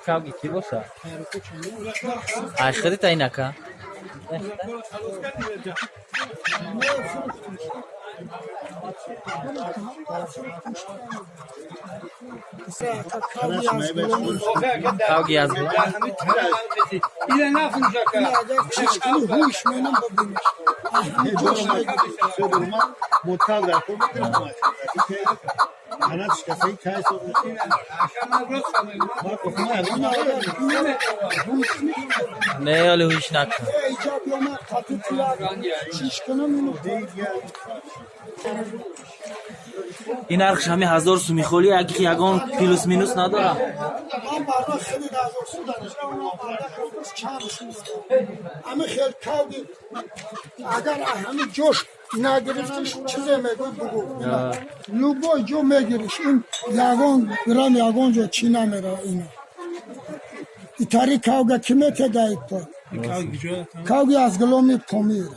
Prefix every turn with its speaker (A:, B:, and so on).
A: Кавги кӣ боша? Ай худита инака? Кавги аз Не, ҳоле ҳуш накун. Ин нархш ҳами 1000 суми холи, ягон плюс минус надора?
B: Ами хел кавги, агар ҳами ҷош нагирифтиш, чизе мегӯй, бугӯ. Любой ҷо мегириш, ин ягон грамм ягон ҷо чӣ намерава. Ина итари кавга ки метедаид, кавги аз гиломи Помир.